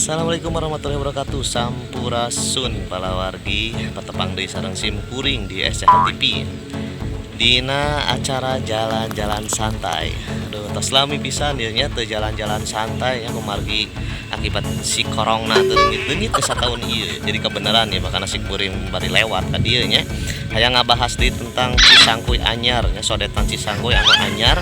Assalamualaikum warahmatullahi wabarakatuh. Sampurasun palawargi, patepang deui sareng sim kuring di SCH TV dina acara jalan-jalan santai. Aduh, tos lami pisan ieu nya teu jalan-jalan santai ya, kumargi akibat si corona teu leungit-leungit teh sataun ieu. Jadi kebenaran ya, makana si kuring bari lewat ka dieu nya, hayang ngabahas deui tentang Cisangkuy anyar nya, sodetan Cisangkuy anu anyar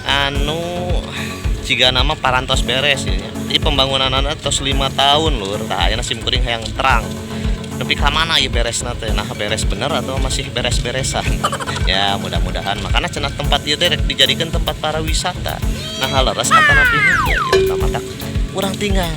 anu jigana mah parantos beres ya nya. Jadi pembangunanana tos 5 tahun, lur. Tah, ayeuna sim kuring hayang terang nepi ka mana ieu beresna teh, nah beres bener atau masih beres-beresan ya. Mudah-mudahan, makanya cenah tempat ieu teh rek dijadikan tempat para wisata. Nah, leres atanapi henteu ya, matak urang tinggal.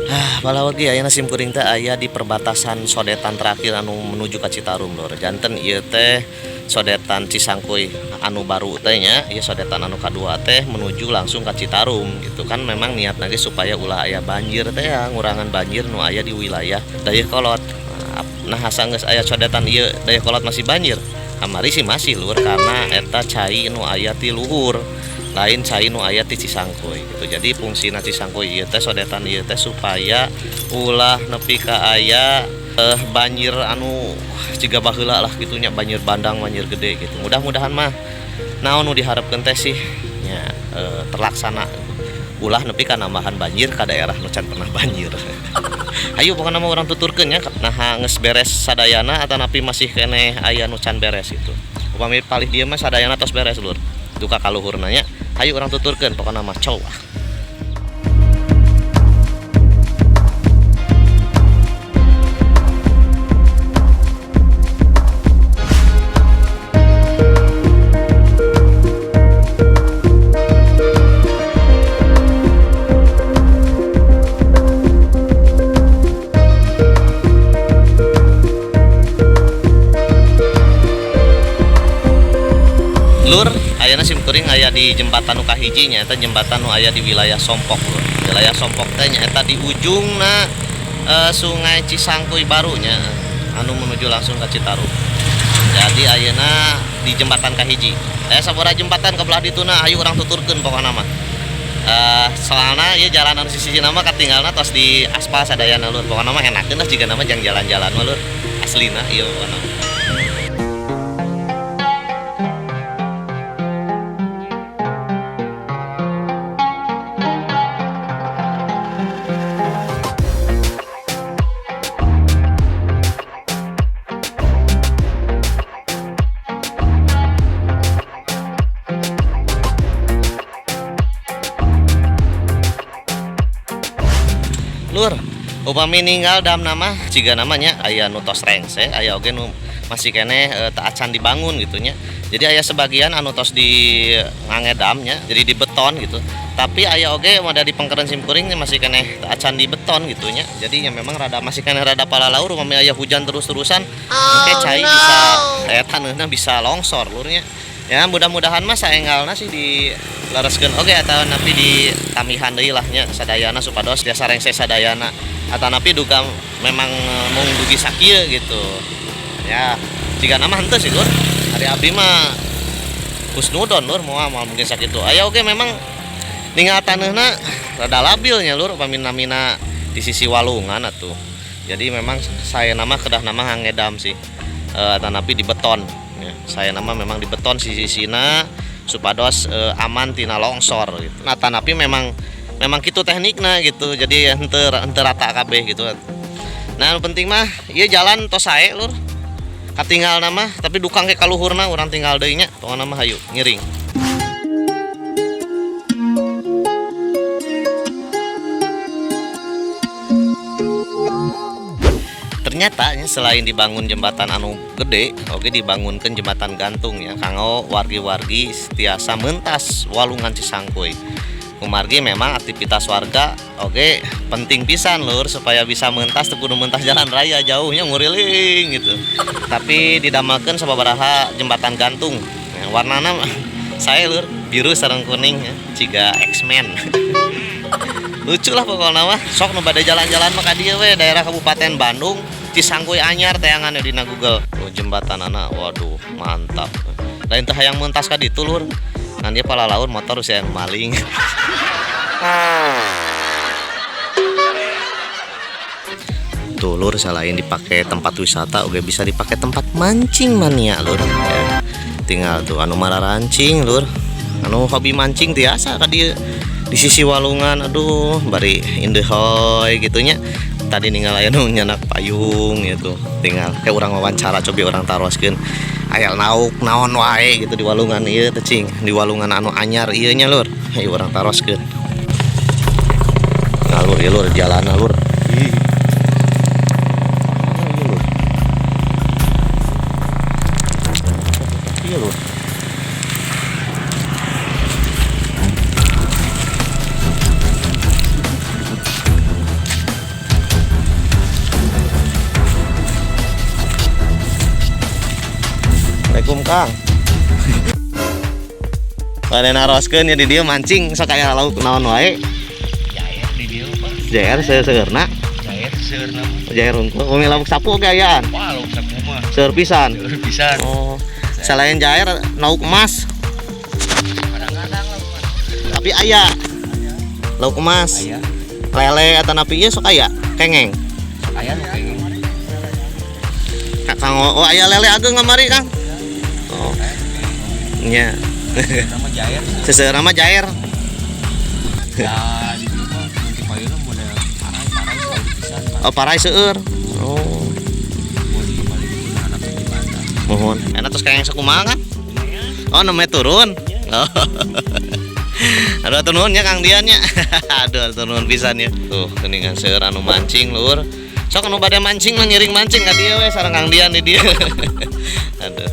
Ah, palawargi, ayeuna sim kuring teh aya di perbatasan sodetan terakhir anu menuju ka Citarum, lur. Janten ieu teh sodetan Cisangkuy anu baru teh nya, ieu sodetan anu kadua teh menuju langsung ka Citarum gitu kan. Memang niat lagi supaya ulah aya banjir teh ya, ngurangan banjir nu aya di wilayah Dayeuhkolot. Nah, asa geus aya sodetan ieu Dayeuhkolot masih banjir. Kamari sih masih, lur, karena eta cai nu aya ti luhur, lain cai nu aya ti Cisangkuy gitu. Jadi fungsina Cisangkuy ieu teh, sodetan ieu teh, supaya ulah nepi ka aya banjir anu jiga baheula lah gitu nya, banjir bandang, banjir gede gitu. Mudah-mudahan mah naon nu diharapkeun teh sih nya terlaksana, ulah nepi ka nambahan banjir ka daerah nu can pernah banjir. Ayo, pokokna mah urang tuturkeun nya, nah geus beres sadayana atanapi masih keneh aya nu can beres gitu. Upami palih dieu mah sadayana tos beres, lur, duka kaluhurna nya. Ayo urang tuturkeun, pokokna mah cow ah. Lur, ayeuna sim kuring aya di jembatan nu kahiji nya, eta jembatan nu aya di wilayah Sompok, lur. Wilayah Sompok teh nyaeta di ujungna Sungai Cisangkuy baru nya, anu menuju langsung ke Citarum. Jadi ayeuna di jembatan kahiji. Aya sabaraha jembatan ke belah dituna, ayo urang tuturkeun pokona mah. Soalna ieu jalanan sisi mah katinggalna tos di aspal sadayana, lur. Pokona mah enakeun lah jigana mah jang jalan-jalan mah, lur. Aslina ieu pokona. Lur, upami ninggal dam nama jiga namanya aya nu tos rengse, aya oge nu masih keneh teu acan dibangun gitu nya. Jadi aya sebagian anu tos di ngangedam nya, jadi di beton gitu. Tapi aya oge modal di pengkeren sim kuring masih keneh teu acan di beton gitu nya. Jadi nya memang rada masih keneh rada palalaur, upami aya hujan terus-terusan, engke cai bisa taneuhna bisa longsor, lur nya. Ya mudah-mudahan mah saenggalna sih dilereskeun oge atau napi ditamihan deui lah nya sadayana supados biasa rengse sadayana, atau napi duga memang mung dugi sakieu gitu ya. Jika nama henteu sih, lur, ari abdi mah husnudon, lur, moal moal mungkin sakitu. Aya oge memang ningal taneuhna rada labil nya, lur, upami namina di sisi walungan atuh. Jadi memang saya nama kedah nama ngangedam sih, atanapi di beton ya. Saya nama memang di beton sisi-sisina supados aman tina longsor gitu. Nah, tanapi memang memang kitu teknikna gitu. Jadi henteu rata kabeh gitu. Nah, nu penting mah ieu jalan tos sae, lur. Katinggal nama tapi dukang ke kaluhurna urang tinggal deui nya. Pokona mah hayu ngiring. Ternyata ya, selain dibangun jembatan anu gede, oke dibangunkan jembatan gantung ya, kanggo wargi-wargi tiasa mentas walungan Cisangkuy. Kumargi memang aktivitas warga oke penting pisan lur supaya bisa mentas teu kudu mentas jalan raya jauhnya nguriling gitu. Tapi didamelkeun sababaraha jembatan gantung. Ya, warnana saya lur biru sareng kuning ya, ciga X-Men. Lucu lah pokoknya mah. Sok nu bade jalan-jalan mah ka dieu we daerah Kabupaten Bandung, Cisangkuy Anyar teangan dina Google. Oh, jembatanana waduh mantap. Lain teh hayang mentas ka ditu lur. Ngan dia palalaur motor usia maling. Tuh lur, selain dipakai tempat wisata oke bisa dipakai tempat mancing mania lur ya. Tinggal tuh anu mararancing lur, anu hobi mancing tiasa ka dieu di sisi walungan, aduh bari indehoy gitunya. Tadi ninggal aya nu nyanak payung gitu, tinggal kayak urang wawancara cobi urang taroskeun aya nauk naon wae gitu di walungan ieu teh cing, di walungan anu anyar ieu nya lur, ayo urang taroskeun. Nah lur, ieu lur jalanna lur. Ih. Mana ieu lur? Iya lur. Assalamualaikum Kang. Bade naroskeun ya di dieu mancing sok aya lauk naon wae? Jair di dieu, Pak. Jair seuseurna. Jair seuseurna mah. Jair hungkul. Umi lauk sapu oge ayaan. Wah, lauk sapu mah. Seueur pisan. Seueur pisan. Oh. Selain jair lauk emas. Kadang-kadang lauk emas. Tapi aya. Lauk emas. Aya. Lele atau napi ieu sok aya kengeng. Sok aya nu kengeng. Kang, oh aya lele ageung kamari Kang. Oh. Nya. Nama jair. Seseueurna mah jair. Ya, di dieu mah mun ti payuna model parai-parai seueur pisan, Pak. Oh, parai seueur. Oh. Mun di balik anak jembatan. Mohon. Enak terus kengeng sakumaha kan? Oh, namanya turun. Oh. Aduh, atur nuhun ya Kang Dian nya. Aduh, atur nuhun pisan ya. Tuh, geuningan seueur anu mancing lur. Sok anu bade mancing mah ngiring mancing ka dieu we sareng Kang Dian di dieu. Aduh.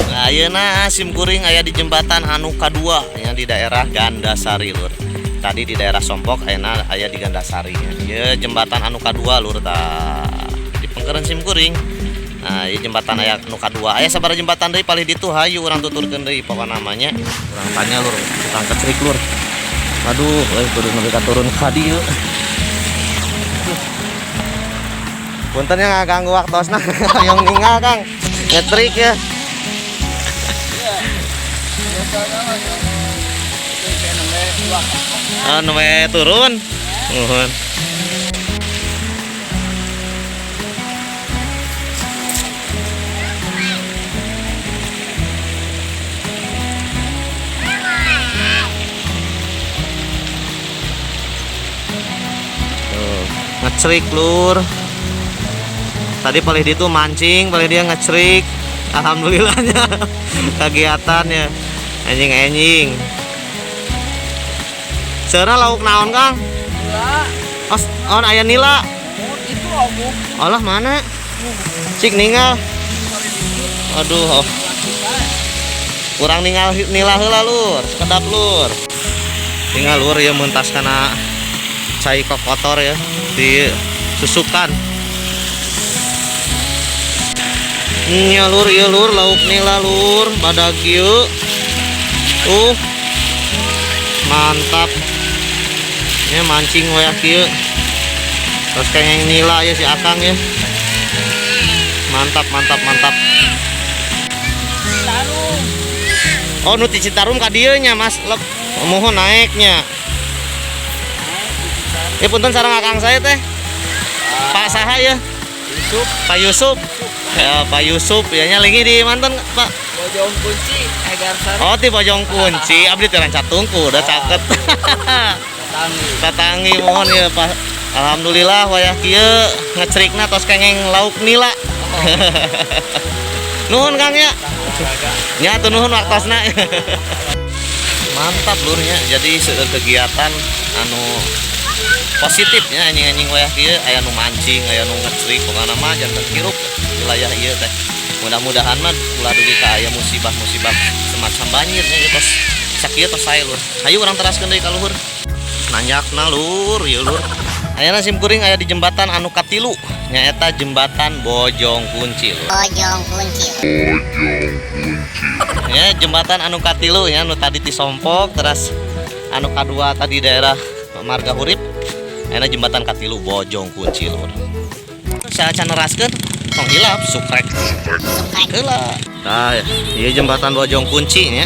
Nah, ayeuna sim kuring aya di jembatan anu kadua ya di daerah Gandasari lur. Tadi di daerah Sompok, ayeuna aya di Gandasari ya. Ieu jembatan anu kadua lur tah. Di pengkereun sim kuring. Nah, ieu jembatan aya anu kadua. Aya sabaraha jembatan deui palih ditu hayu urang tuturkeun deui pokona namanya. Urang tanya lur, tukang kecrik lur. Aduh, euy kudu nepi ka turun ka dieu. Punten ya ngaganggu waktosna. Hoyong ninggal Kang. Ngetrik ya. Oh, nembe turun. Nuhun. Tuh, ngecrik lur. Tadi paling dia tuh mancing, paling dia ngecrik. Alhamdulillahnya kegiatannya anjing-anjing. Seura lauk naon Kang? Nila. Os, on aya nila. Itu oguk. Alah mana? Cik ninggal. Aduh, oh. Kurang ninggal nila heula lur, sekedap lur. Tinggal lur ya mentas kana cai kotor ya di susukan. Nya lur, ieu lur lauk nila lur, badag ieu. Mantap. Ini mancing wayah kieu. Terus kengeng nila ya si Akang ya. Mantap, mantap, mantap. Oh, nu ti Citarum ka dieu nya, Mas. Lep, mohon naiknya. Ya punten sareng Akang saya teh. Pak saha ya? Yusuf. Pak Yusuf. Ya, Pak Yusuf ya nya lingi di mantan, Pak. Bojong Kunci, Hegarsari. Oh, di Bojong Kunci, abdi teh Rancatungku, udah caket. Tatangi. Tatangi mohon ya, Pak. Alhamdulillah wayah kieu ngecerikna tos kengeng lauk nila. Oh. Nuhun Kang ya. Nya atuh nuhun waktosna. Mantap lurnya. Jadi seueur kegiatan anu positifnya anjing-anjing wayah kieu aya nu mancing, aya nu ngecerik, pokona mah janten hirup wilayah ieu teh. Mudah-mudahan mah ulah dugi ka aya musibah-musibah semacam banjir nya ieu tos Sakieu tos sae, lur. Hayu urang teraskeun deui ka luhur. Nanjakna, lur, ieu, lur. Ayeuna sim kuring aya di jembatan anu katilu, nyaeta jembatan Bojong Kunci, lur. Bojong Kunci. Ya, jembatan anu katilu ya, anu tadi ti Sompok, terus anu kadua tadi daerah Marga Hurip. Ayeuna jembatan katilu Bojong Kunci, lur. Saya can neraskeun, tong hilap sukrek. Heula. Nah, ieu jembatan Bojong Kunci nya.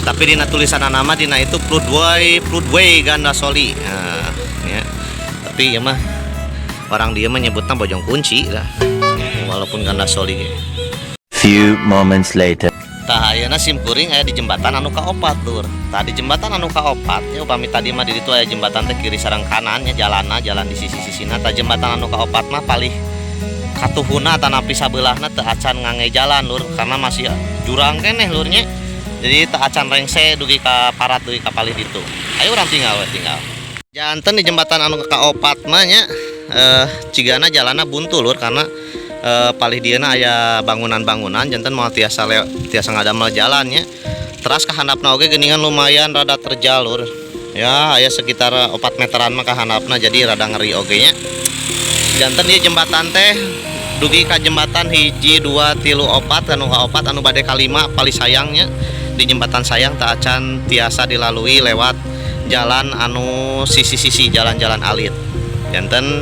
Tapi dina tulisan nama dina itu Floodway, Floodway Gandasoli. Nah, ya. Tapi ieu mah orang dia menyebutnya Bojong Kunci lah. Walaupun Gandasoli ge. Few moments later. Tah, ayeuna sim kuring aya di jembatan anu kaopat, lur. Tah, di jembatan anu kaopat ya, upami tadi mah di ditu aya jembatan teh kiri sareng kanan nya, jalanna jalan di sisi-sisina. Tah, jembatan anu kaopat mah palih katuhuna atanapi sabeulahna teu acan ngangge jalan, lur, karena masih jurang keneh, lur, nya. Jadi teu acan rengse dugi ka parat, dugi ka palih ditu. Ayo urang tinggal we tinggal. Janten di jembatan anu kaopat mah nya cigana jalanna buntu, lur, karena palih dieuna aya bangunan-bangunan, janten moal tiasa tiasa ngadamel jalan nya. Teras ka handapna oge geuningan lumayan rada terjal, lur. Ya, aya sekitar 4 meteran mah ka handapna, jadi rada ngeri oge nya. Janten ieu jembatan teh dugi ka jembatan hiji, dua, tilu, opat, anu kaopat, anu bade kalima palih sayangnya di jembatan sayang teu acan tiasa dilalui lewat jalan anu sisi-sisi jalan-jalan alit. Janten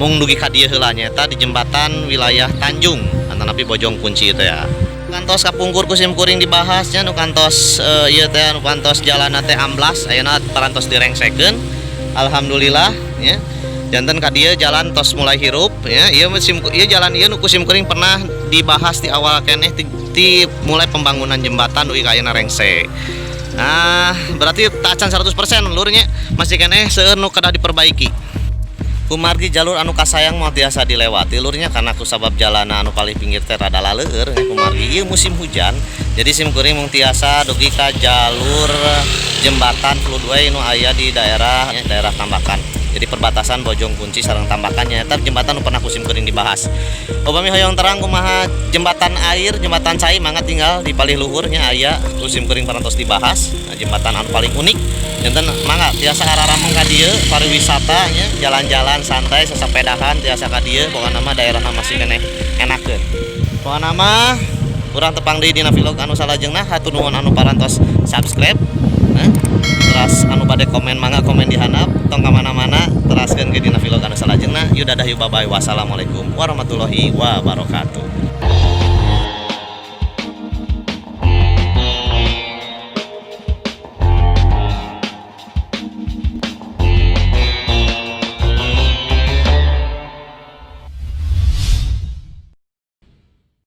mung dugi ka dieu heula, nyaeta di jembatan wilayah Tanjung atanapi Bojong Kunci itu ya. Kantos kapungkur ku sim kuring dibahasnya nu kantos ieu teh, nu kantos jalanna teh amblas, ayeuna parantos direngsekeun. Alhamdulillah ya. Janten ka dieu jalan tos mulai hirup ya. Ieu sim ieu jalan ieu nu ku sim kuring pernah dibahas di awal keneh ti mulai pembangunan jembatan dugi ka ayeuna rengse. Nah, berarti teu acan 100%, lur, nya, masih keneh seueur nu kedah diperbaiki. Kumargi jalur anu kasayang moal tiasa dilewati, lur, nya, karena kusabab jalana anu paling pinggir teh rada laleur ya, kumargi ieu musim hujan. Jadi sim kuring mung tiasa dugi ka jalur jembatan floodway nu aya di daerah ya, daerah Tambakan. Jadi perbatasan Bojong Kunci sareng Tambakan nyaeta jembatan nu pernah ku sim kuring dibahas. Upami hoyong terang kumaha jembatan air, jembatan cai, mangga tinggal di palih luhurnya aya ku sim kuring parantos dibahas. Nah, jembatan anu paling unik. Janten mangga tiasa ararameng ka dieu pariwisata nya, jalan-jalan santai, sesepedahan tiasa ka dieu, pokona mah daerahna masih keneh enakeun. Pokona mah urang tepang deui dina vlog anu salajengna. Hatur nuhun anu parantos subscribe. Nah, teras anu bade komen mangga komen di handap, tong ka mana-mana, teraskeun ke dina vlog anu salajengna. Yuk, dadah, yuk, bye bye. Wassalamualaikum warahmatullahi wabarakatuh.